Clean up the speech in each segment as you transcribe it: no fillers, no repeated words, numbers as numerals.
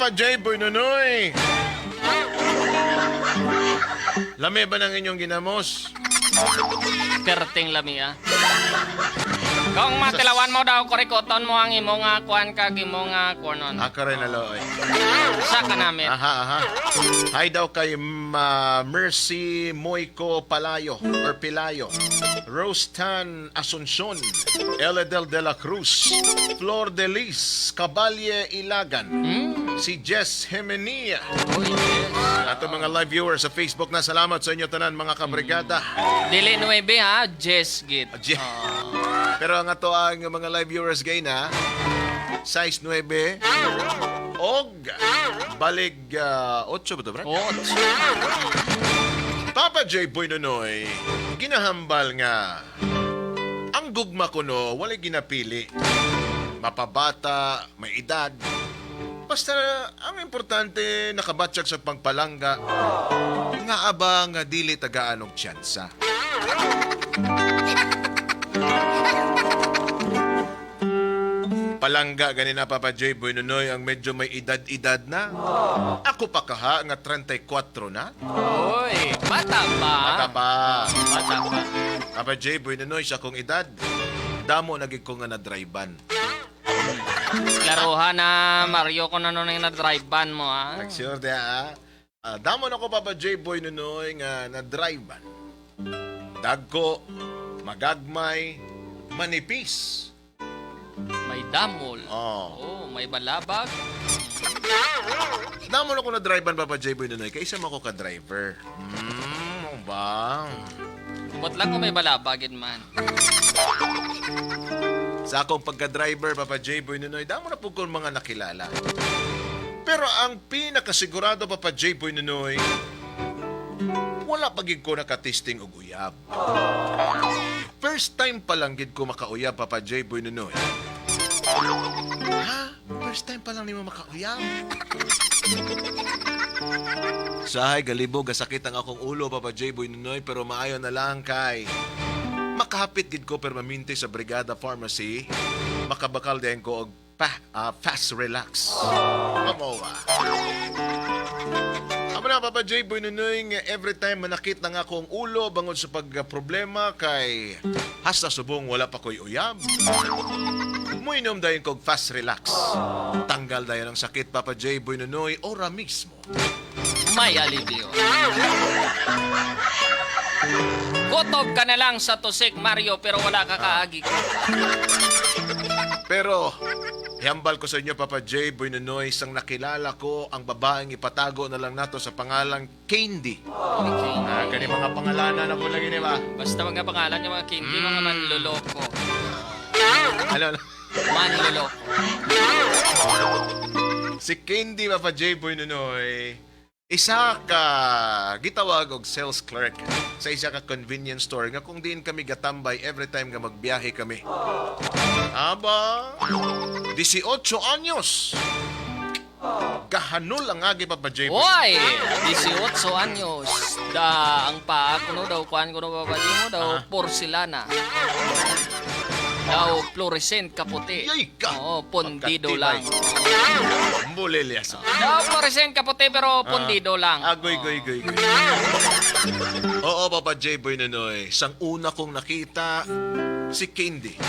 Papa J. Boy Nonoy. Lami ba ng inyong ginamos? Perting lami ah. Kung matilawan mo daw, kurikoton mo ang imong nga kuan kag imong nga kuanon. Aka rin aloy. Sa kanamit. Aha. Hi daw kay Mercy Moico Palayo or Pilayo. Rostan Asuncion, Eledel de la Cruz, Flor de Lis, Cabalye Ilagan, si Jess Jemenia. Uy, yes. Ato mga live viewers sa Facebook na, salamat sa inyo tanan, mga kabrigada. Dili 9 ha, Jess git. Pero ang ato ang mga live viewers gay na size 9 og balig 8 ba to, Brad? Ocho. Papa J. Boy Nonoy, ginahambal nga ang gugma ko no, walay ginapili. Mapabata, may edad. Basta ang importante nakabatsyag sa pagpalangga. Nga aba nga dili tagaan og tsansa. Palangga ganina, Papa J. Boy Nonoy, ang medyo may edad-edad na. Ako pa kaha nga 34 na. Uy, bata pa. Bata pa. Bata pa. Papa J. Boy Nonoy, sa akong edad, damo na gid ko nga na-drive-an. Laruhan na Mario kung ano na yung na-drive ban mo ha. Sure de ah. Ah, damo na ko, Papa J. Boy Nonoy, nga na-drive-an. Dagko, magagmay, manipis. May damol. Oh. Oh, may balabag. Damo na ko na-drive-an, Papa J. Boy Nonoy, kaysa mo ko ka-driver. Ba? Ba't lang kung may balabagin man. Sa akong pagka-driver, Papa J. Boy Nunoy, damo na po kong mga nakilala. Pero ang pinakasigurado, Papa J. Boy Nunoy, wala pa gid ko nakatesting og uyab. First time pa lang gid ko makauyab, Papa J. Boy Nunoy. Ha? First time pa lang nimo makauyab? Sahay, galibog, gasakit ang akong ulo, Papa J. Boy Nunoy, pero maayo na lang kay makahapit gid ko permanente sa Brigada Pharmacy. Makabakal din ko og fast relax. Mamowa. Amo na, Papa J. Boy Nunoy, nga every time manakit na nga akong ulo bangod sa pagproblema kay hasta subong wala pa ko'y uyab. Muinom dayon kog fast relax. Tanggal dayon ang sakit, Papa J. Boy Nunoy, ora mismo. May alibio. Kutob ka na lang sa tusik, Mario, pero wala ka kaagi. Pero, hambal ko sa inyo, Papa J. Boy Nunoy, isang nakilala ko ang babaeng ipatago na lang nato sa pangalang Candy. Okay. Ah, kani mga pangalanan na po lagi, di ba? Basta mga pangalan yung mga candy, mga manloloko. Ano, ano? Manloloko. Si Candy, Papa J. Boy Nunoy, isa ka gitawag og sales clerk sa isa ka convenience store nga kung diin kami gatambay every time nga magbiyahe kami. Aba, 18 anyos. Gahanol ang agi, Papa J. Boy. Hoy! 18 anyos. Da, ang paa kuno daw, kuan kuno babali mo daw, porcelana. Daw, fluorescent kaputi. Yay ka! Oo, pondido lang. Bulilyas. Daw, fluorescent kaputi pero pondido lang. Agoy, goy, goy, goy. Oo, Papa J. Boy Nunoy. Sang una kong nakita, si Candy.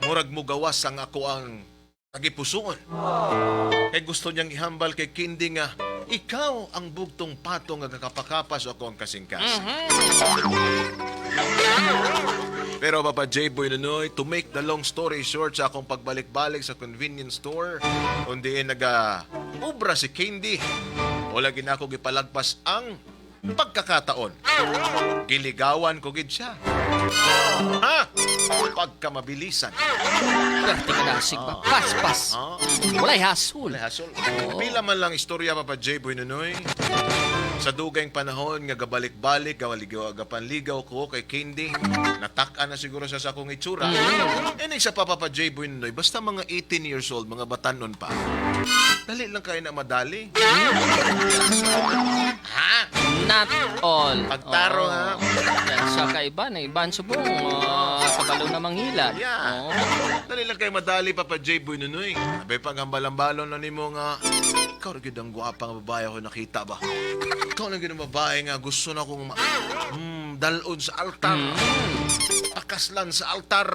Murag mo gawas ang ako ang tagipusoon. Kay gusto niyang ihambal kay Candy nga, ikaw ang bugtong patong nga kakapakapas ako ang kasingkasing. Pero Papa J. Boy Nunoy, to make the long story short, sa akong pagbalik-balik sa convenience store, kundi naga ubra si Candy. Wala gina ako gipalagpas ang pagkakataon. Giligawan ko gid siya. Ha? Pagkamabilisan. Pwerte ka dasig ba? Pas, pas. Ah. Walay hasol. Wala hasol. Pila man lang istorya, Papa J. Boy Nunoy. Sa dugayng panahon nga gabalik-balik, gawaligaw, gapanligaw ko kay Candy. Natak-an na siguro siya sa akong itsura. Mm. sa Papa J. Boy Nunoy, basta mga 18 years old, mga batanon pa. Dali lang kayo na madali. Ha? Not all. Pagtaro, Oo. ha? Yan, sa kaiba na iban subong kabalo na manghilad. Yeah. Oo. Dali lang kayo madali, Papa J. Boy Nunoy. Abay pag hambalambalon na nimo nga, ikaw ra gyud ang gwapa nga babae ako nakita ba? Ikaw lang gyud ang babae nga gusto na akong dalon sa altar. Pakaslan sa altar.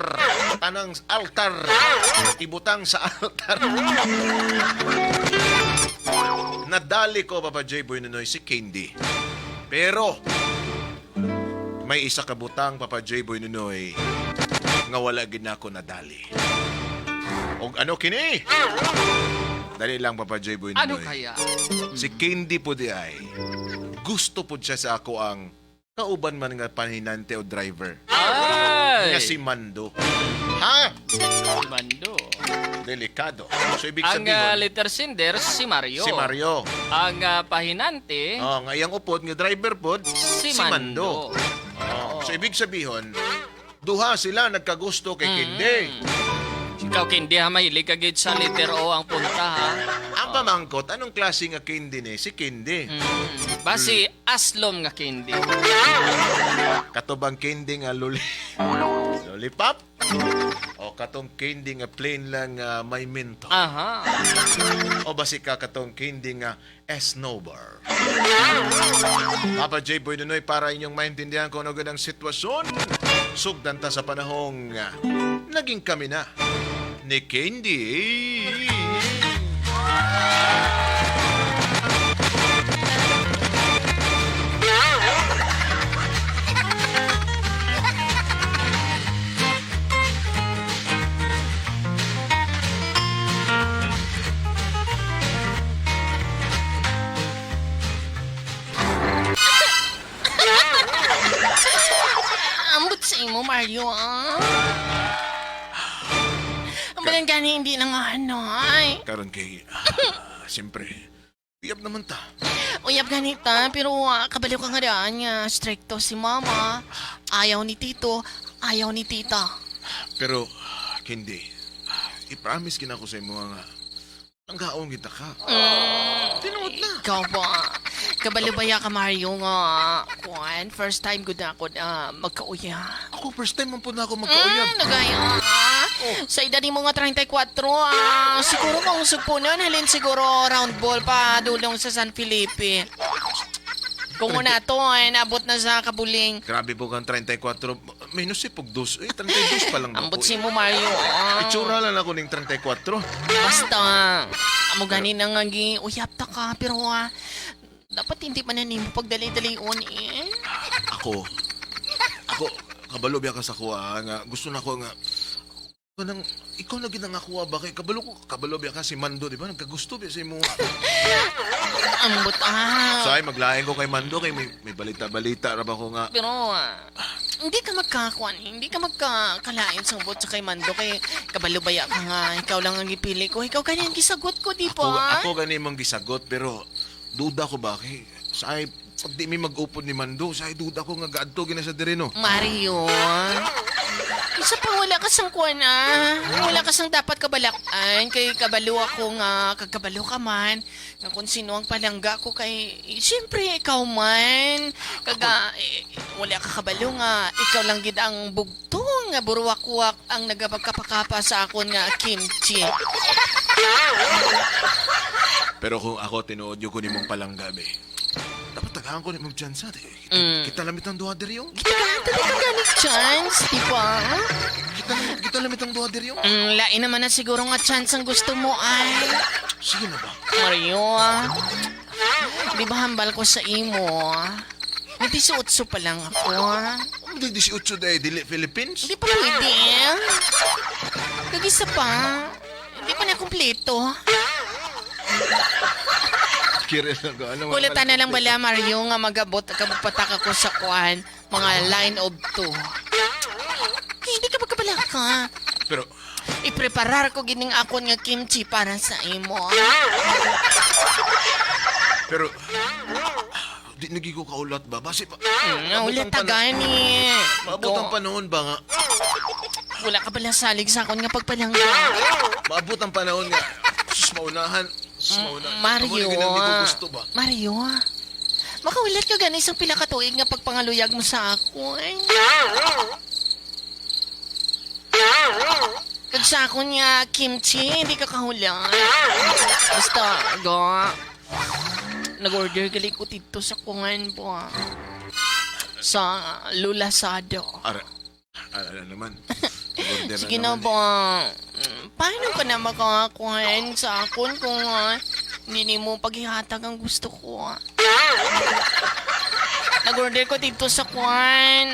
Tanang altar. Ibutang sa altar. Nadali ko, Papa J. Boy Nunoy, si Candy. Pero, may isa ka butang, Papa J. Boy Nunoy, nga wala gid na ako nadali. Og ano kini? Dali lang, Papa J. Boy Ano Nunoy. kaya? Si Candy po di ay, gusto po siya sa ako ang kauban man nga pahinante o driver. Ay! Nga si Mando. Ha? Si Mando. Delikado. So, ibig Ang sabihin, letter sender, si Mario. si Mario. Ang pahinante, Oh, nga iyang upod, nga driver pod, si Mando. Oh. So, ibig sabihin, duha sila nagkagusto kay Candy. Ikaw, Candy, ha, mahilig ka gid sa letter O ang punta, ha? Ang pamangkot, anong klase nga candy ni? Si Candy. Basi, aslom nga candy. Katubang candy nga luli. Lollipop? O katong candy nga plain lang nga may minto? Aha. O basi ka katong candy nga snow bar? Papa J. Boy Nunoy, para inyong maintindihan kung ano ang sitwasyon, sugdan ta sa panahong naging kami na ni Candy. Ambot sa imo, Mario, ah. Ang balang gani hindi na nga ano, ay. Karon kay, siyempre, iyap naman ta. Uyab ganita, pero kabaliw ka nga daan nga, stricto si mama. Ayaw ni tito, ayaw ni tita. Pero, Candy, i-promise gina ko sa imo nga, ang gaong kita ka. Tinuod na. Ikaw ba? Kabalo ba ya ka, Mario, nga? Kuan, first time good na ako na magkauya. Ako, first time man po na ako magkauyab. Nagaya. Sa edad mo nga 34, siguro kung sugpunon, halin siguro round ball pa dulong sa San Felipe. Kung una to, ay nabot na sa Kabuling. Grabe po kang 34. Minus si pug dos. Eh, 32 pa lang Ambot ako. si mo, Mario. Itsura lang ako ning 34. Basta, amo gani na nga gi, uyap ta ka, pero dapat hindi man na nimo pagdali-dalion eh. Ako, ako, kabalo biya ka sa kuha nga gusto na ko nga kanang ikaw na gid ang akuha ba kay kabalo ko kabalo biya ka si Mando, di ba? Nagkagusto biya sa imo. Ambot Say maglain ko kay Mando kay may balita-balita ra ba ko nga. Pero hindi ka magkakuan, hindi ka magkakalain sa ubot sa kay Mando kay kabalubaya ka nga. Ikaw lang ang gipili ko. Ikaw kanya ang gisagot ko, di Ako, ba? ako gani mong gisagot pero duda ko ba kay say pag di mi mag-upod ni Mando, say duda ko nga gaadto gina sa diri no. Mario, isa pa wala ka sang kuan ah. Wala ka sang dapat kabalakan. Kay kabalo ako nga, kagkabalo ka man. Nga kung sino ang palangga ko kay, eh, siyempre ikaw man. Kaga, eh, wala ka kabalo nga. Ikaw lang gid ang bugtong nga buruwak-wak ang nagapagkapakapa sa akon nga kimchi. Pero kung ako tinuod yung ko nimong palangga be. Dapat tagaan ko nimong chance di. Kita, kita lamit ang duha diri oh. Gitagaan talaga ganit chance, di ba? Kita lamit ang duha diri oh. Lain naman na siguro nga chance ang gusto mo ay. Sige na ba? Mario, di ba hambal ko sa imo? May 18 pa lang ako. Ano di 18 day dili Philippines? Hindi pa pwede. Kagisa pa. Hindi pa na kumpleto. Kire lang ko. Ano Kulatan na lang bala, Mario, nga magabot kapatak ako sa kuan, mga line of two. Hindi ka pagkabala ka. Pero Ipreparar ko gining akon nga kimchi para sa imo. pero Di nagi ko kaulat ba? Basi pa. Ulit tagani. Maabot ang panahon ba nga? Wala ka pala salig sa akon nga pagpalangga. Maabot ang panahon nga. Sus, maunahan. Sus, maunahan. Mario. Amo na ginang di ko gusto ba? Mario. Makaulat ka gani isang pila ka tuig nga pagpangaluyag mo sa akon. Kag sa akon nga kimchi, hindi ka kahulan. Basta, go. Nag-order gali ko dito sa kungan po. Sa Lulasado. Ara, ara na naman. Order na Sige na naman eh. ba? Paano ka na makakuhan sa akon kung hindi mo paghihatag ang gusto ko? Nag-order ko dito sa kuan.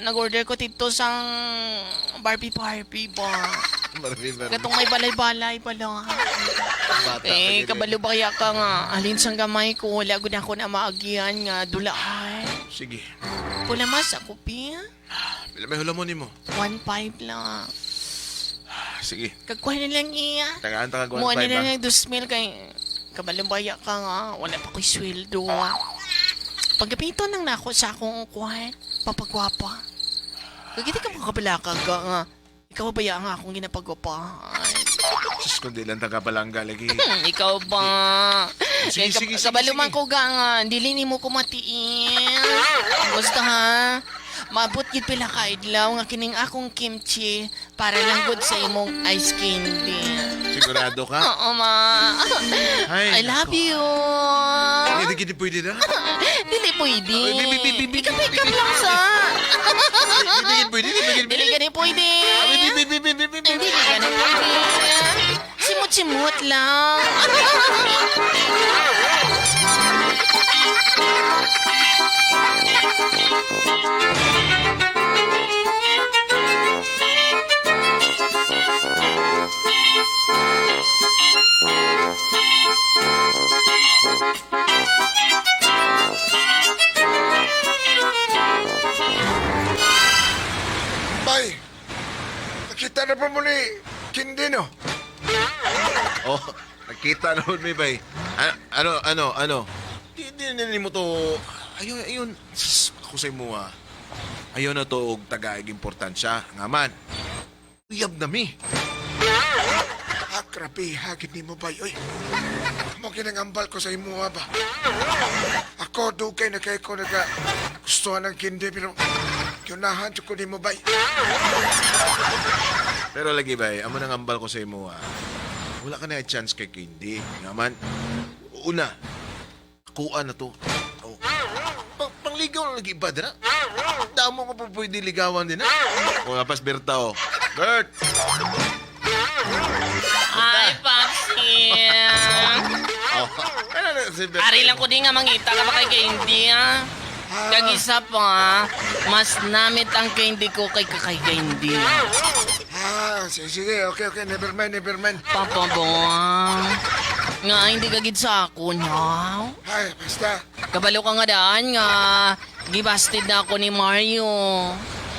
Nag-order ko dito sa Barbie Barbie ba? Barbie, Barbie. Katong may balay-balay pala. Bata ka Eh, gid kabalo ba kaya ka nga? Alin sang gamay ko, wala gud ako na maagian nga dulaan. Sige. Pula mas ako, pi. Pila may hulamon nimo? 1.5 lang. Sige. Kagkuha na lang iya. Tagaan ta kag Mo 1.5 na ba? lang 2,000 kay kabalubaya ka nga. Wala pa ko'y sweldo. Pagkapito nang nako sa akong kuhan, papagwapa. Kagiti ka makabala ka nga. Ikaw ba baya nga akong ginapagwapahan? Sus, kundi lang taga palangga lagi. Ikaw ba? Sige, Kay sige, sige, kabaluman sige. ko ga nga, dili nimo ko matiin. Basta ha, maabot gid pila ka idlaw nga kining akong kimchi para lang gud sa imong ice candy. Sigurado ka? Oo, ma. Ay, I love nako. you. Hindi gid pwede na. Dili pwede. Ay, bi, bi, bi, bi, bi, Ikaw lang sa. Hindi gid pwede, hindi gid Dili pwede. gani pwede. Bi, bi, bi, bi, bi, bi, bi. Hindi gani pwede. Simot-simot lang. Bay, nakita na pa mo ni Kindi, no? Oh, nakita na mi bay. Ano, ano, ano? Di, di, di, di mo to. Ayun, ayun. Sus, ako sa imo ah. Ayaw na to og tagaig importansya. Nga man. Uyab na mi. Ah, grabe, hagit ni mo, bay. Uy, mo kinangambal ko sa imo, ba? Ako, dugay na kay ko naga gustuhan ng Kindi, pero kyunahan ko ni mo, bay. Pero lagi bay, amo nang ambal ko sa imo ah. Wala ka na chance kay Candy. Nga man. Una, kuan na to. Oh. Pangligaw na lagi ba dira? Damo ko pa pwede ligawan din ha. O nga pas Berta oh. Bert! Ay, Papsi. Oh. Ano na si Bert? Ari lang ko di nga mangita ka pa kay Candy, ah. Kag isa pa, mas namit ang candy ko kay kakay Candy. Ah, sige, sige, okay, okay, never mind, never mind. Papa Bong, nga hindi ka gid sa ako, no? Ay, basta. Kabalo ka nga daan nga, gibasted na ako ni Mario.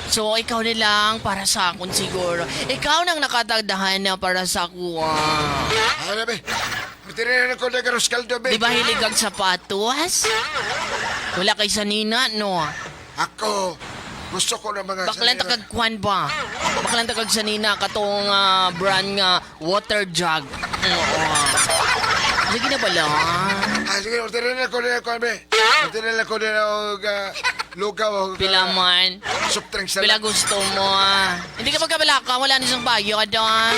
So, ikaw na lang para sa akon siguro. Ikaw nang nakatagdahan na para sa ako. Ah. Ano, be? Pwede na ko na garos kaldo, be. Di ba hilig ang sapatos? Wala kay sanina, no? Ako, gusto ko ng mga... Baklan takag kwan ba? Baklan takag sanina katong brand nga water jug. Oo. Sige na pala. Ah, sige, order na ko na ko, be. Order na ko na og lugaw og Pila man. soft drinks na Pila lang. gusto mo ah. Hindi ka magkabalaka, wala na siyang bayo ka doon.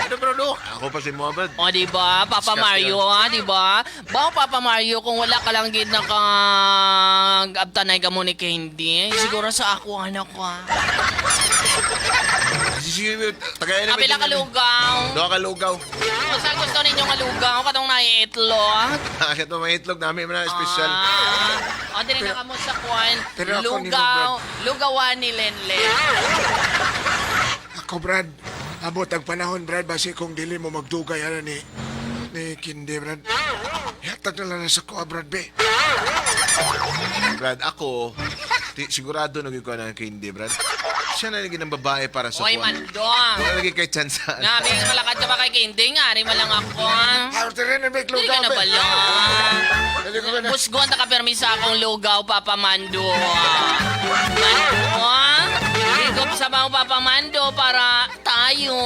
Ano bro, no? Ako pa si Muhammad. O, di ba? Papa Disgusting. Mario, ah, di ba? Bao Papa Mario, kung wala ka lang gid na kang abtanay ka mo ni Candy, siguro sa ako, anak ko. ah. Sige, tagayan na. Apila ka lugaw. Doha ka lugaw. Kung saan gusto ninyo nga lugaw, katong naiitlog. Bakit mo may itlog namin na special. Ah, o, dili na ka mo sa kwan. Pero ako ni Lugaw. Lugawan ni Lenlen. Ako, Brad. Abot ang panahon, Brad, basi kung dili mo magdugay ana ni Kindi, Brad. Yatag na lang na sa kuha, Brad, be. Brad, ako, sigurado naging ko ng candy, Brad. Siya na lagi ng babae para sa Oy, kuwan. Mando ah. Wala lagi kay chance. Nga, may malakad ka ba kay Candy? Nga, ari mo lang ako ah. Ah, diri na may Dili lugaw. ka na be. bala. Dili ko na. Busgon ta ka permisa akong lugaw, Papa Mando. Mando, ah. Higop sa mga Papa Mando para tayo.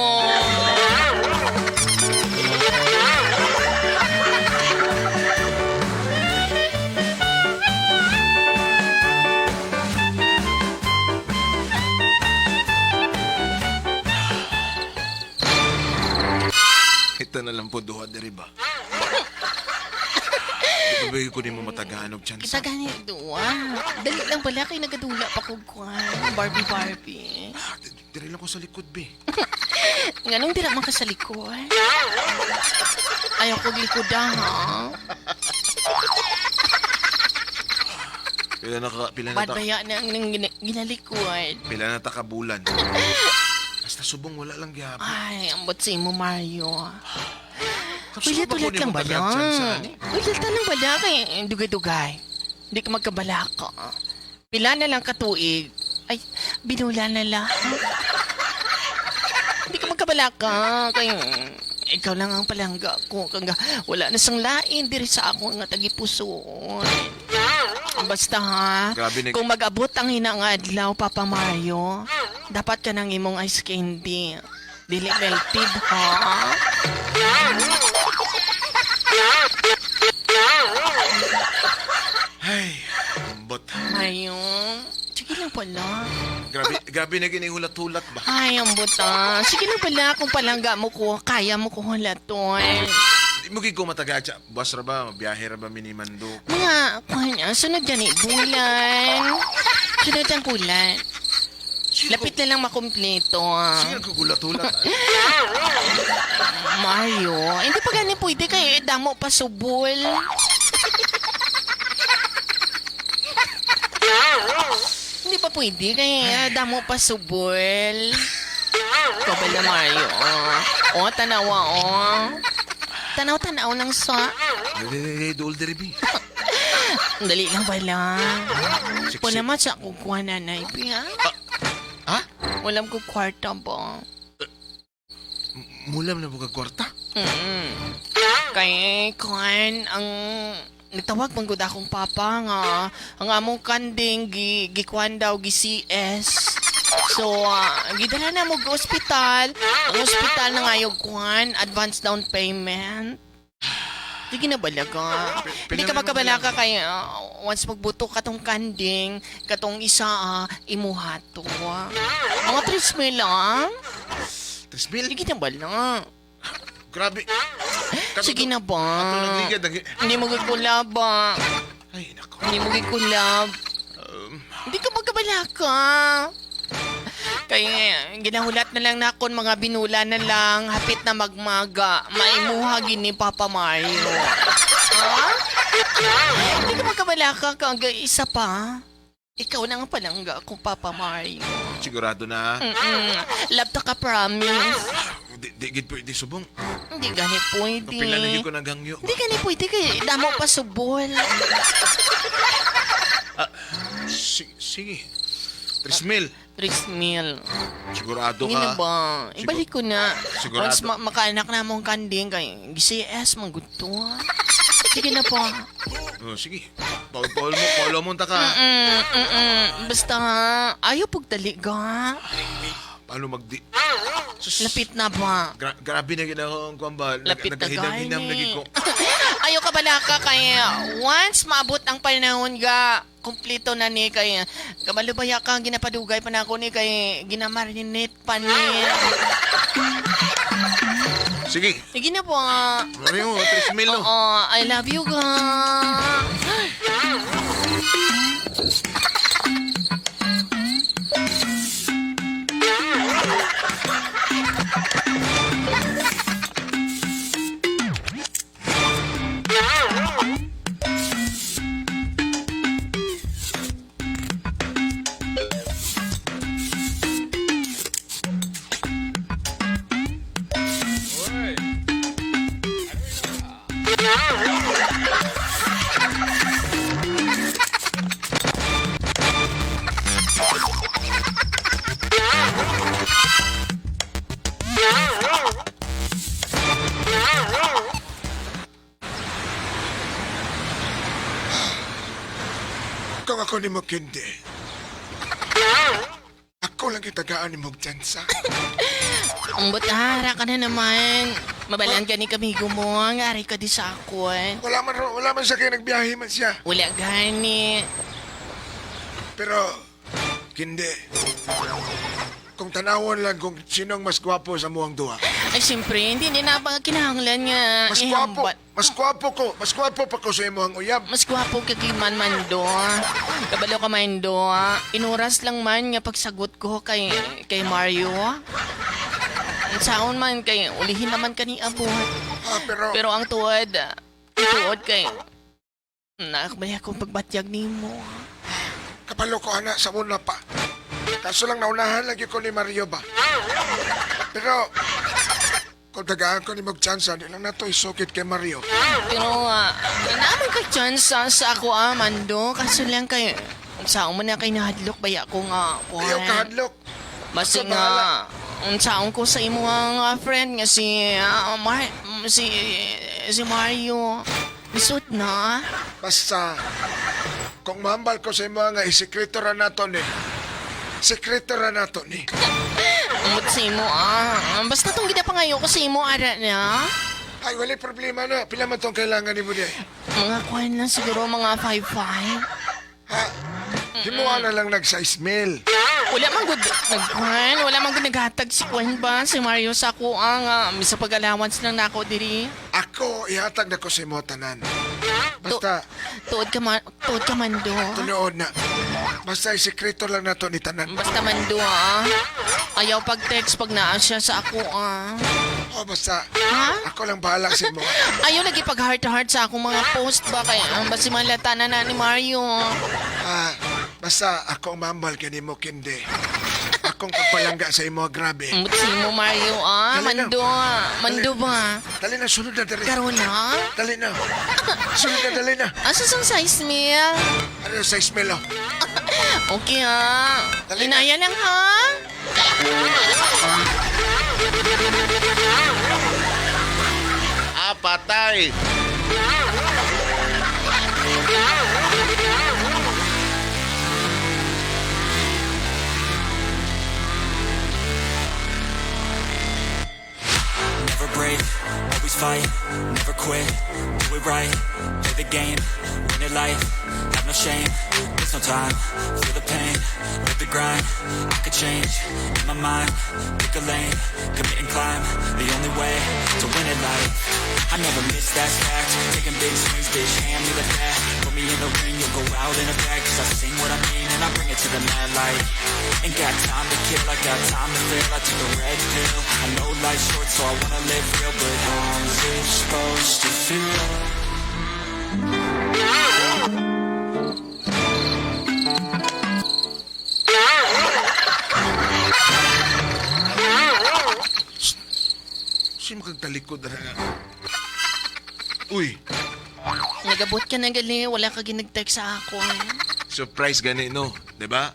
Ito na lang po duha diri ba. Di ba ko nimo matagahan og chance? Kita gani duwa. Dali lang pala kay nagadula pa kog kuan. Barbie Barbie. Ah, diri lang ko sa likod be. Nganong dira man ka sa likod? Ayaw kog likod ah, ha. Pila na ka pila na Bad ta baya na ang ginalikod. pila na ta ka bulan. Basta subong wala lang gihapon. Ay, ambot sa imo, Mario. Kapsa Wala ba ko tulat nimo lang bala. tagaag chance, ani? Wala lang bala kay dugay-dugay. Hindi ka magkabalaka. Pila na lang katuig. Ay, binula na lang. Hindi ka magkabalaka. Kay, ikaw lang ang palangga ko. Kanga, wala na sang lain diri sa ako nga tagipusoon. Basta ha, Grabe na- kung mag-abot ang hinang adlaw, Papa Mario, dapat ka nang imong ice candy. Dili melted, ha? Ay, ambot. Mario, sige lang pala. Grabe, grabe na gini hulat-hulat ba? Ay, ang buta. Sige lang pala kung palangga mo ko, kaya mo ko hulaton. Di mo gid ko matagaag siya. Buwas ra ba, biyahe ra ba minimando? Mga, kuhan niya, sunod yan eh, bulan. Sunod ang bulan. Lapit na lang makumpleto. Ah. Sige ko gulat-hulat. Mario, hindi pa ganyan pwede kay damo pa subol. Hindi pa pwede kay damo pa subol. Ikaw ba na, Mario? Oh, tanawa, oh. Tanaw-tanaw lang sa... Dili, dili, dili, dili, Dali lang pala. Siksi. Wala man sa akong kuha nanay, ha? Ha? Walang ko kwarta ba? Mulam na buka kwarta? Mm. Kay kuan ang nagtawag man gud akong papa nga ang among kanding gi gikuan daw gi CS. So, gidala na mo go ospital. Ang ospital na ngayog kuan, advance down payment. Sige na balaga. Hindi ka magkabalaka kay once magbuto katong kanding, katong isa imuha to. Mga 3 mil ah. 3 mil? Sige na bala. Grabe. Sige na ba? Ato nagligad. Hindi mo gikulab ba? Ay, nako. Hindi mo gikulab. Hindi ka magkabalaka. Kaya ginahulat na lang nakon mga binula na lang hapit na magmaga. Maimuha gini Papa Mario. Ha? Hindi ka magkabalaka kag isa pa. Ikaw na nga palangga kung Papa Mario. Sigurado na. Love ta ka, promise. Di, di, gid pwede subong. Hindi gani pwede. Kapila na gyud ko naghangyo. Hindi gani pwede kay damo pa subol. Sige, sige. 3 mil. 3 mil. Sigurado Hindi ka. na ba? Ibalik ko na. Sigurado. Once makaanak na mong kanding kay GCS, maguto. Sige na po. Oh, sige. Paul, Paul mo, Paul mo ta ka. Basta, ayaw pagdali ka. Paano magdi... Sus, Lapit na ba? Grabe na ginahong kuwan ba? Lapit na Nagahinam-hinam gani. lagi ko. Ayaw ka balaka kay once maabot ang panahon ga kumpleto na ni kay kabalubaya ka ginapadugay pa na ako ni kay ginamarinate pa ni. Sige. Sige na po. Mami mo, 3 mil no. Oo, I love you ga. Kung ako ni mo kindi, ako lang itagaan ni mong tsansa. Ang butara ka na naman. Mabalaan ka ni kamigo mo. Ang ari ka di sa akon. Wala man siya kaya nagbiyahe man siya. Wala gani. Pero, kindi. Kung tanawon lang kung sinong mas gwapo sa muang duha. Ay, siyempre, hindi na pa kinahanglan nga. Mas gwapo, ihambat. mas gwapo ko, mas gwapo pa ko sa imuhang uyab. Mas gwapo ka kay Man Mando. Kabalo ka Mando. Inuras lang man nga pagsagot ko kay Mario. Ang saon man kay ulihin naman kani abot. Ah, pero, Pero ang tuod, tuod kay nakabay akong pagbatyag nimo. kapalo ko ana sa una pa. Kaso lang naunahan lagi ko ni Mario ba. Pero, kung tagaan ko ni magtsansa, di lang na to isukit kay Mario. Pero naman kay chance sa ako ah, Mando. Kaso lang kay saon man na kay nahadlok baya ko nga. Kuan. Ayaw kahadlok. Basta Ako nga, bahala. ang saon ko sa imo nga friend nga si si si Mario. Isot na. Basta, kung mahambal ko sa imo nga, isikreto ra nato ni. Sikreto ra nato ni. Umot sa imo ah. Basta tong ginapangayo ko sa imo ara na. Ay, wala problema na. Pila man tong kailangan ni mo di. Mga kuan lang siguro mga 5-5. Ha? Himuha na lang nag-size mail. Wala man gud nagkuan, wala man gud naghatag si kuan ba si Mario sa ako ang sa pag-allowance lang nako diri. Ako, ihatag na ko sa imo tanan. Basta, Tuod ka man, tuod ka Mando. tunood na. Basta isikreto lang nato ni tanan. Basta Mando ah. Ayaw pag-text pag naa siya sa ako ah. Oh, basta, Ha? ako lang bahala sa imo. Ayaw lagi pag heart to heart sa akong mga post ba kay ang basi malata na na ni Mario. Ah, basta ako ang mahambal kay nimo kindi. Akong pagpalangga sa imo, grabe. Umot si mo Mario ah, Dali na. Mando ah. Mando ba? Dali na, sunod na dali. Karon na? Dali na. Sunod na, dali na. Asa sang size meal? Ano yung size mail, oh? Okay ah. Dali na. Inaya lang ha. Ah, patay! Never break, always fight, never quit, do it right, play the game, win it life, have no shame, there's no time, feel the pain, live the grind, I could change, in my mind, pick a lane, commit and climb, the only way to win it life, I never miss, that's fact, taking big swings, bitch, hand me the bat, put me in the ring, you'll go out in a bag, 'cause I sing what I mean and I bring it to the mad light. Ain't got time to kill, I got time to feel, I took the red pill, I know life's short so I wanna live real, but how's it supposed to feel? Sino kang talikod na? Uy, Nagabot ka na gali, wala ka ginag-text sa ako. Eh. Surprise gani no, 'di ba?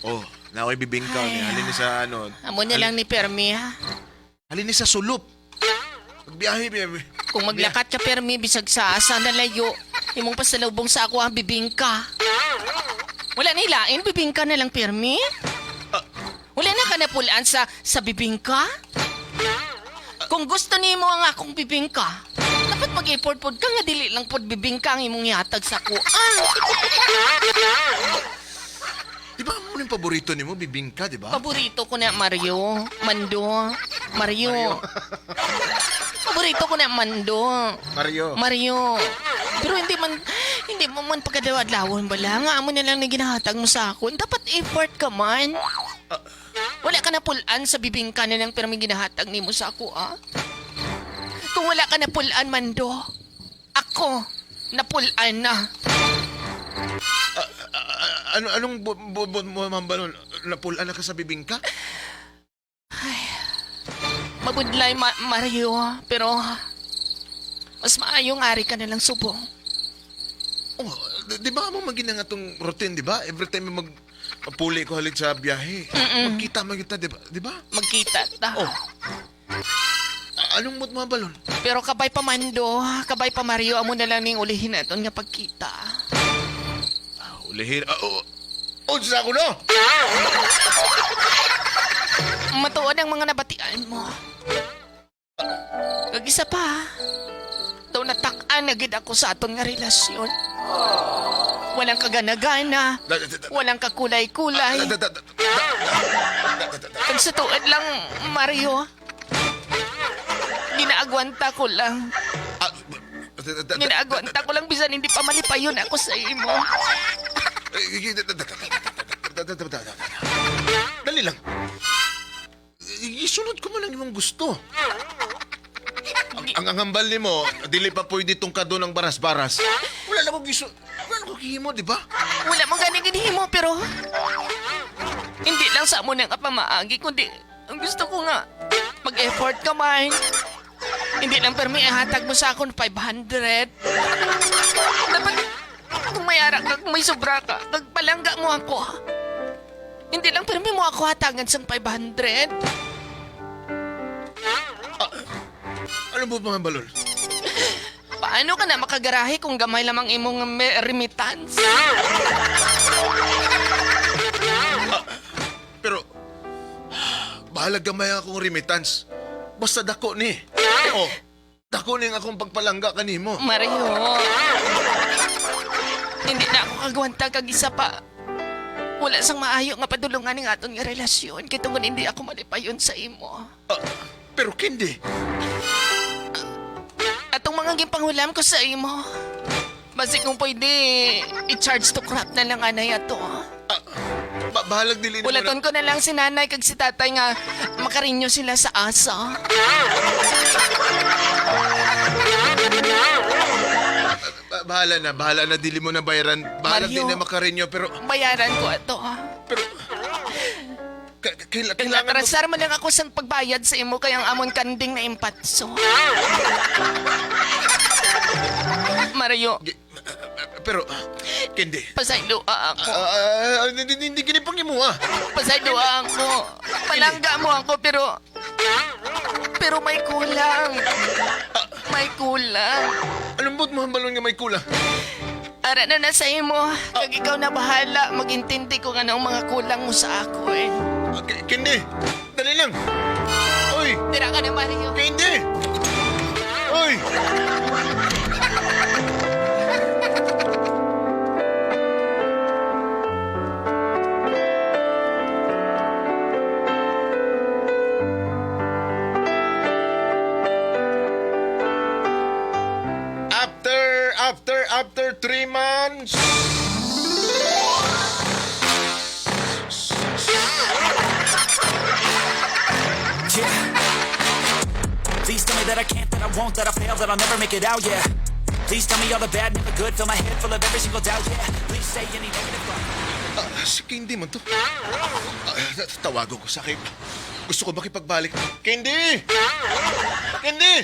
Oh, naoy bibingkaw ni Ay, halin ni sa ano. Amo na lang ni Permi ha. Halin ni sa sulop. Magbiyahe, biyahe. Kung maglakat ka Permi bisag sa asa na layo, imong pasalubong sa ako ang bibingka. Wala na ilain, bibingka na lang Permi. Wala na ka napulaan sa bibingka? Kung gusto nimo ang akong bibingka, dapat mag-effort pod ka nga dili lang pod bibingka ang imong ihatag sa ako. Ah, Di ba mo yung paborito nimo bibingka, di ba? Paborito ko na Mario, Mando, Mario. Paborito ko na Mando. Mario. Mario. Pero hindi mo man pagkadawadlawon bala. Nga amo na lang na ginahatag mo sa akon. Dapat effort ka man. Wala ka na pulaan sa bibingka na lang pero may ginahatag nimo sa ako, ah. Kung wala ka na pulaan, Mando, ako, napulaan na. Ah, ano anong bu, bu, bu, bu, ma'am, Napulaan na ka sa bibingka? Mabudlay, Mario, pero mas maayong ari ka na lang subong. Oh, di ba mo magina nga tong routine, di ba? Every time mag puli ko halit sa biyahe, magkita man kita, di ba? Di ba? Magkita ta. Oh. Anong mood mga balon? Pero kabay pa Mando, kabay pa Mario, amo na lang ning ulihin naton nga pagkita. Ah, Ulihin. Ah, oh, oh, sa ako no! Matuod ang mga nabatian mo. Kag isa pa, daw natak-an na gid ako sa aton nga relasyon. Walang kaganagana, walang kakulay-kulay. Kag sa tuod lang, Mario, ginaagwanta ko lang. Ginaagwanta ko lang bisan hindi pa malipayon ako sa imo. Dali lang. Isunod ko man ang imong gusto. Ang hambal nimo, dili pa pwede tungkado ng baras-baras. Wala na ko gisu... Wala na ko gihimo, di ba? Wala mo gani ginhimo pero hindi lang sa amo nang pamaagi kundi ang gusto ko nga mag-effort ka man. Hindi lang permi ihatag mo sa akon 500. Dapat kung may ara ka, kung may sobra ka, pagpalangga mo ako. Hindi lang permi mo ako hatagan sang 500. Ano ba mga balol? Paano ka na makagarahe kung gamay lamang imong remittance? Pero, bahalag gamay akong remittance. Basta dako ni. Oh, dako ni ang akong pagpalangga kanimo. Mario. Hindi na ako kagwanta kag isa pa. Wala sang maayo nga padulungan ng aton nga relasyon kay tungod hindi ako malipayon sa imo. Ah, pero kindi. Atong mga ginpanghulam ko sa imo. Basi kung pwede, i-charge to crap na lang anay ato. Ah, bahalag dili nimo na- Ulaton ko na lang si nanay kag si tatay nga makarinyo sila sa asa. Bahala na dili mo na bayaran. Bahalag Mario. di na makarinyo pero Bayaran ko ato. pero kailangan mo, Natrasar man lang ako sa pagbayad sa imo kay ang amon kanding na impatso. Mario, Pero kindi. pasaylo ako. Ah, hindi hindi gini pang imo ah. Pasaylo ako. Palangga mo ako pero pero may kulang. May kulang. Alam mo't mo hambalon nga may kulang. Ara na na sa imo. Kag ikaw na bahala magintindi kung ano ang mga kulang mo sa ako eh. Ah, Kindi. Dali lang. Oy, Tira ka na, Mario. kindi. Oy. After 3 months. Yeah. Please tell me that I can't, that I won't, that I fail, that I'll never make it out, yeah. Please tell me all the bad, never good, fill my head full of every single doubt, yeah. Please say any negative thought. Ah, si Candy man to. Ah, tawagan ko sa kay. Gusto ko makipagbalik. Candy! Candy!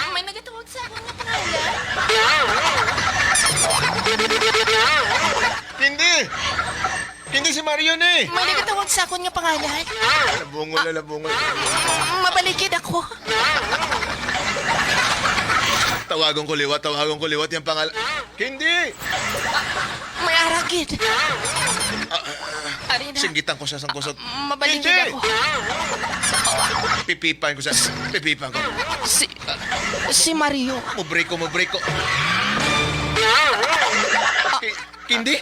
May nagatawag sa ako nga pangalan. Candy! Candy si Marion eh! May nagatawag sa akon nga pangalan. Labungol na labungol. Mabalikid ako. Tawagan ko liwat yung pangalan. Candy! May aragid. Ari na. Singgitan ko siya sa kusot. Mabalikid Candy! ako. Pipipan ko siya. Pipipan ko. Si Mario. Mo-break ko, mo-break ko. Candy?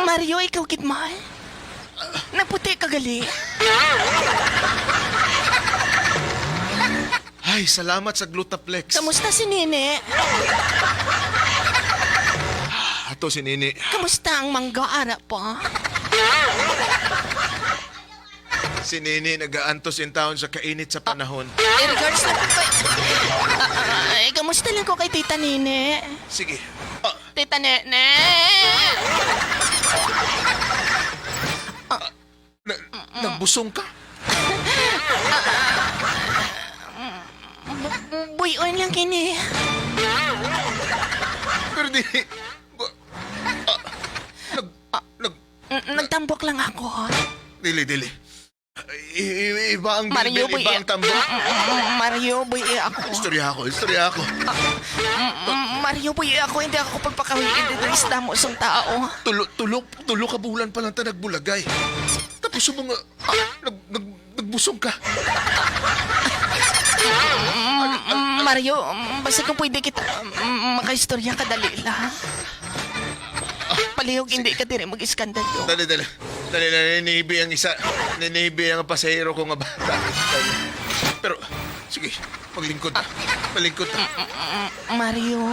Mario, ikaw gid mahal. Nagputi ka gali. Ay, salamat sa Glutaplex. Kamusta si Nene? Ato si Nini. Kamusta ang mangga ara pa? Si Nini nag-aantos in town sa kainit sa panahon. Eh, regards lang ko kay... Eh, kamusta lang ko kay Tita Nene? Sige. Ah, Tita Nene! Nagbusong ka? Buyon lang kini. Pero di... Ah, nag... Nag... Nagtambok lang ako. Dili, dili. Iba ang Mario, bilbil, iba ang tambok. Mario, buy ako. Istorya ako, istorya ako. Mario, puyo ako, hindi ako pagpakawiin dito isda mo isang tao. Tulo, tulo, tulo ka bulan pa lang ta nagbulagay. Tapos subong, nagbusong ka. Mario, basta kung pwede kita makaistorya ka, dali lang. Palihog, hindi ka dire mag-iskandalo. Dali, dali. Dali, naninibi ang isa. Naninibi ang pasahero ko nga bata. Dali. Pero, sige, maglingkod na. Maglingkod na. Mario.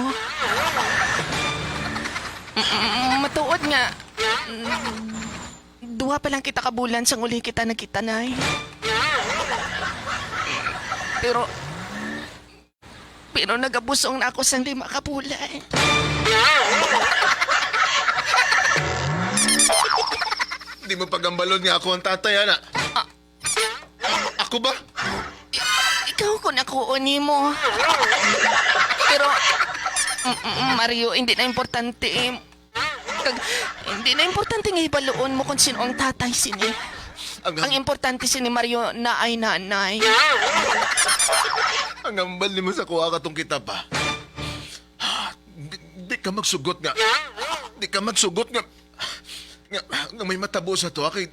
Matuod nga. Duha pa lang kita kabulan sang uli kita nagkita, Nay. Pero nagabusong na ako sang 5 ka bulan. Hindi mo pagambalon nga ako ang tatay, ana. Ako ba? Ikaw ko nakuuni mo. Pero, Mario, hindi na importante. Eh. Kag, hindi na importante nga ibaluon mo kung sino ang tatay sini. Ang, Ang importante sini Mario na ay nanay. ang ambal ni mo sa kuha katong kita pa. Di, di ka magsugot nga. Di ka magsugot nga. Nga, nga may matabo sa tuwa kay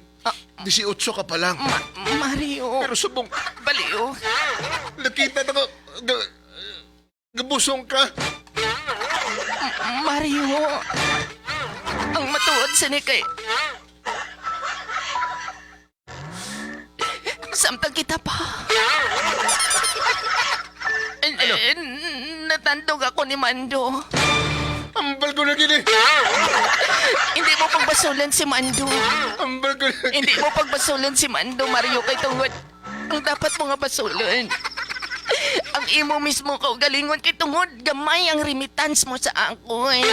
18 ka pa lang. Mario, Pero subong, baliw. nakita na ko, gabusong ka. Mario, ang matuod sini kay... Samtang kita pa. Ano? Natandog ako ni Mando. Ambal ko na gini. Hindi mo pagbasulan si Mando. Ambal ko na. Hindi mo pagbasulan si Mando, Mario, kay tungod. Ang dapat mo nga basulan. Ang imo mismo kaugalingon kay tungod gamay ang remittance mo sa ako. Eh.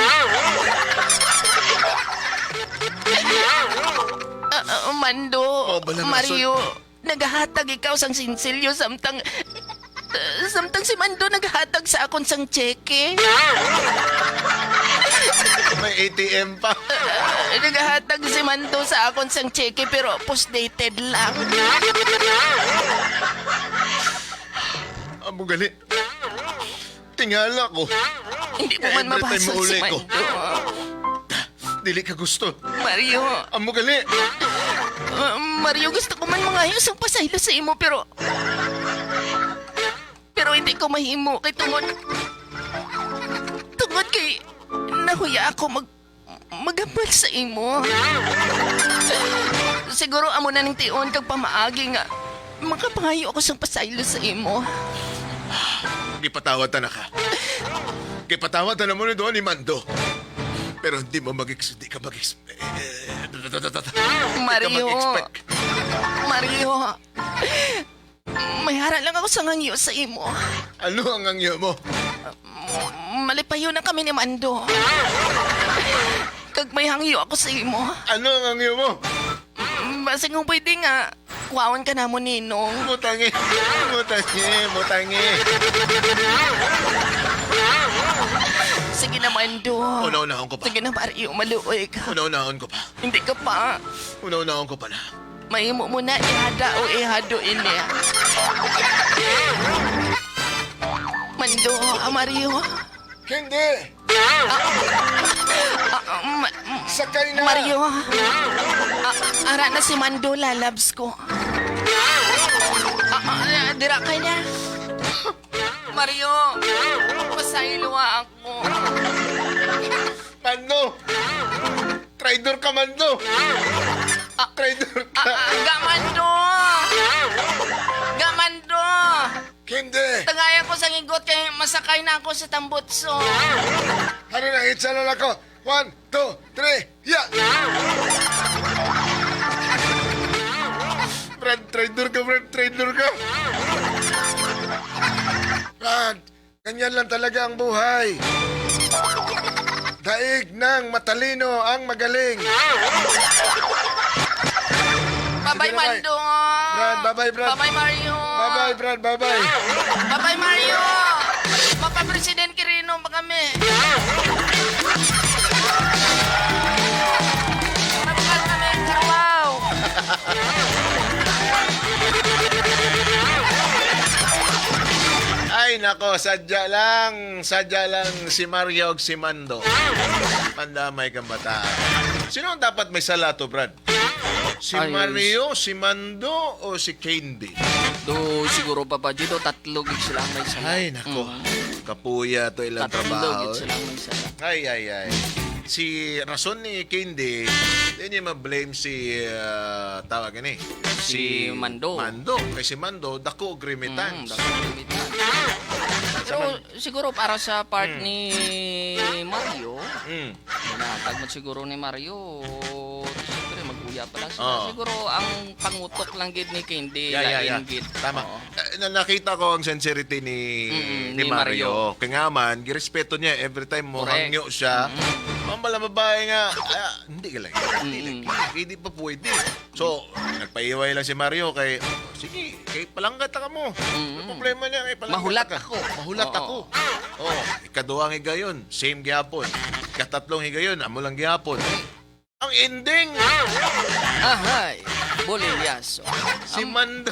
Mando, Oh, balang Mario, naghahatag ikaw sang sinsilyo samtang samtang si Mando naghatag sa akon sang cheque. May ATM pa. Naghahatag si Mando sa akon sang cheque pero post-dated lang. Amo gali. Tingala ko. Hindi mo man Every time mabasol si mauli ko. Mando. Dili ka gusto. Mario, Amo gali. Mario, gusto ko man mangayos ang pasaylo sa imo pero... Pero hindi ko mahimo kay tungod... Tungod kay nahuya ako magambal sa imo. Siguro amo na ning tion kag pamaagi nga makapangayo ako sang pasaylo sa imo. Gipatawad ta na ka. Gipatawad ta na mo ni doon ni Mando. Pero hindi mo mag hindi ka mag Mario. mag-expect. Mario, may hara lang ako sa ngangyo sa imo. Ano ang angyo mo? Malipayo na kami ni Mando. Kag may hangyo ako sa imo. Ano ang angyo mo? Basta kung pwede nga, kuwaon ka na mo, Ninong. Mutangi. Mutangi. Mutangi. Sige na, Mando. Una-unahon ko pa. Sige na, Mario, maluoy ka. Una-unahon ko pa. Hindi ka pa. Una-unahon ko pa na. Mahimo mo na ihada o ihado ini. Mando, Mario. Hindi! Sakay na! Mario. Ara na si Mando, lalabs ko. Dira ka na. Mario, pasaylo ako. Mando! Traidor ka, Mando! Traidor ka! Gamando! Gamando! Hindi! Tagayan ko sa ngigot kay masakay na ako sa tambutso. Ano na, itsa na lang ako. 1, 2, 3, yeah! Brad, traidor ka, Brad! Traidor ka! Brad, ganyan lang talaga ang buhay. Daig ng matalino ang magaling. Bye-bye, Sige na, bye. Mando! Brad, bye-bye, Brad. Bye-bye, Mario! Bye-bye, Brad, bye-bye. Bye-bye, Mario! Mapa-president Quirino pa kami. Mapakal kami ang karabaw. Ay, Nako, sadya lang si Mario ug si Mando. Pandamay kang bata. Sino ang dapat may sala to, Brad? Si Ay, Mario, si Mando, o si Candy? Do siguro, Papa J, do tatlo gid sila ang may sala. Ay, nako. Kapuya to ilang Tatlo trabaho. gid sila ang may sala. Ay, ay, ay. Si rason ni Candy, hindi niya ma-blame si, tawag ini. Si Mando. Mando. Kay si Mando, dako og remittance. Dako remittance. Pero siguro para sa part ni Mario, natag mo siguro ni Mario, siyempre mag-uya pa lang sila. Oo. Siguro ang pangutok lang gid ni Candy, Yeah. lain gid. Tama. Oo. Eh, nakita ko ang sincerity ni, ni ni Mario. Mario. Kaya nga man, girespeto niya every time mo Correct. hangyo siya. Mambala babae nga, ah, hindi ka lang. Hindi lang. Hindi pa pwede. So, nagpaiway lang si Mario kay, sige, kay palanggat ka mo. Ano problema niya? Kay palanggat Mahulat ka. ako. Mahulat Oo. ako. Oh, ikaduhang higayon, same gyapon. Ikatatlong higayon, amo lang gyapon. Ang ending, Ahay, bolilyaso. si Mando.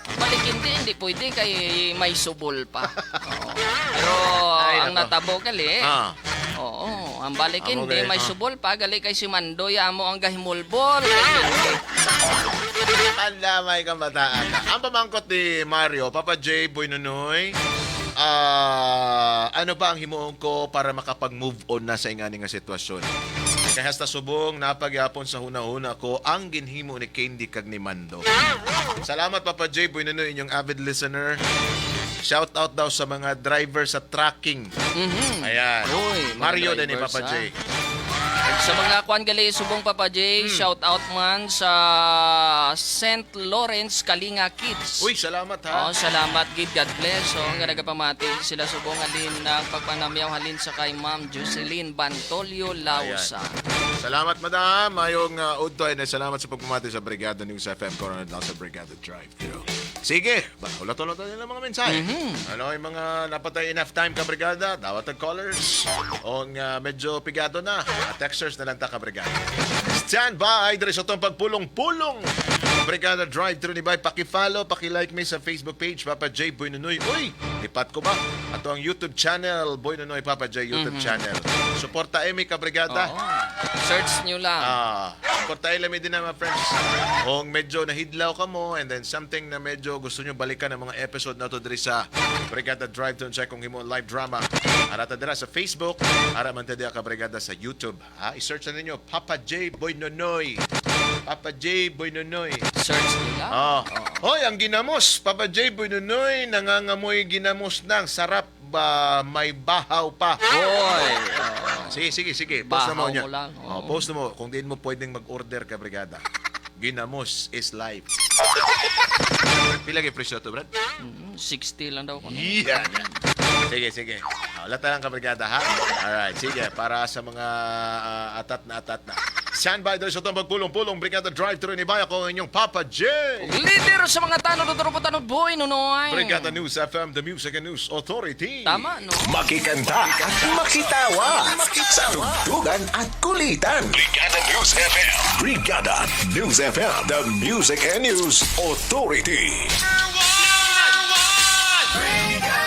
Balik hindi pwede kay may subol pa. Oo. Pero Ay, ang nako. natabo gali, oo, ang balik Amo hindi gay, may subol pa gali kay si Mandoy amo ang gahimulbol. Kay Candy. Pandamay kang bataan. Ang pamangkot ni Mario, Papa J, Boy Nunoy, ano ba ang himuon ko para makapag-move on na sa ingani nga sitwasyon? Kaya hasta subong, napagyapon sa huna-huna ko ang ginhimo ni Candy kag ni Mando. Salamat, Papa J, Boy Nunoy, inyong avid listener. Shout out daw sa mga driver sa trucking. Ayan. Uy, mga Mario din ni drivers, Papa J. Ug sa mga kwan gali subong, Papa J, shout out man sa St. Lawrence Kalinga Kids. Uy, salamat ha. Oo, salamat gid, God bless. So, nga nagapamati sila subong halin ng pagpanamyaw halin sa kay Ma'am Jocelyn Bantolio Lausa. Salamat, madam. Mayong udto ay salamat sa pagpamati sa Brigada News FM Coronel sa Brigada Drive Thru. Sige, ulat-ulat nila mga mensahe. Ano yung mga napatay enough time ka, Brigada? Dawat ang callers. O nga medyo pigado na. Texters na lang ta ka, Brigada. Stand by. Diri sa itong pagpulong-pulong. Brigada Drive Thru ni Bay. Paki-follow, paki-like me sa Facebook page, Papa J. Boy Nunoy. Uy, lipat ko ba? Ato ang YouTube channel, Boy Nunoy Papa J YouTube channel. Suporta Emi ka, Brigada. Oo. Search nyo lang. Suporta lang din na mga friends. Kung medyo nahidlaw ka mo and then something na medyo gusto nyo balikan ang mga episode na to diri sa Brigada Drive to check kung himo live drama. Ara ta dira sa Facebook, ara man ta dira ka Brigada sa YouTube. Ha, i-search na ninyo Papa J Boy Nonoy. Papa J Boy Nonoy. Search nyo lang. Ah. Hoy, ang ginamos, Papa J Boy Nonoy, nangangamoy ginamos nang sarap ba may bahaw pa. Oy. Sige, sige, sige. Post na mo Bahaw niya. mo lang, Oh, oo. post na mo. Kung din mo pwedeng mag-order ka, brigada. Ginamos is life. Pila kay presyo to, Brad? 60 lang daw. Kuno. Yeah. Sige, sige. Wala lang ka, brigada, ha? Alright, sige. Para sa mga atat na atat na. Stand by doon sa itong pagpulong-pulong Brigada Drive-Thru ni Bayo ko inyong Papa J. Leader sa mga tanod, tanod, tanod, boy, Nunoy. Brigada News FM, the Music and News Authority. Tama, no? Makikanta, makitawa, sa tugtugan at kulitan. Brigada News FM. Brigada News FM, the Music and News Authority. Brigada!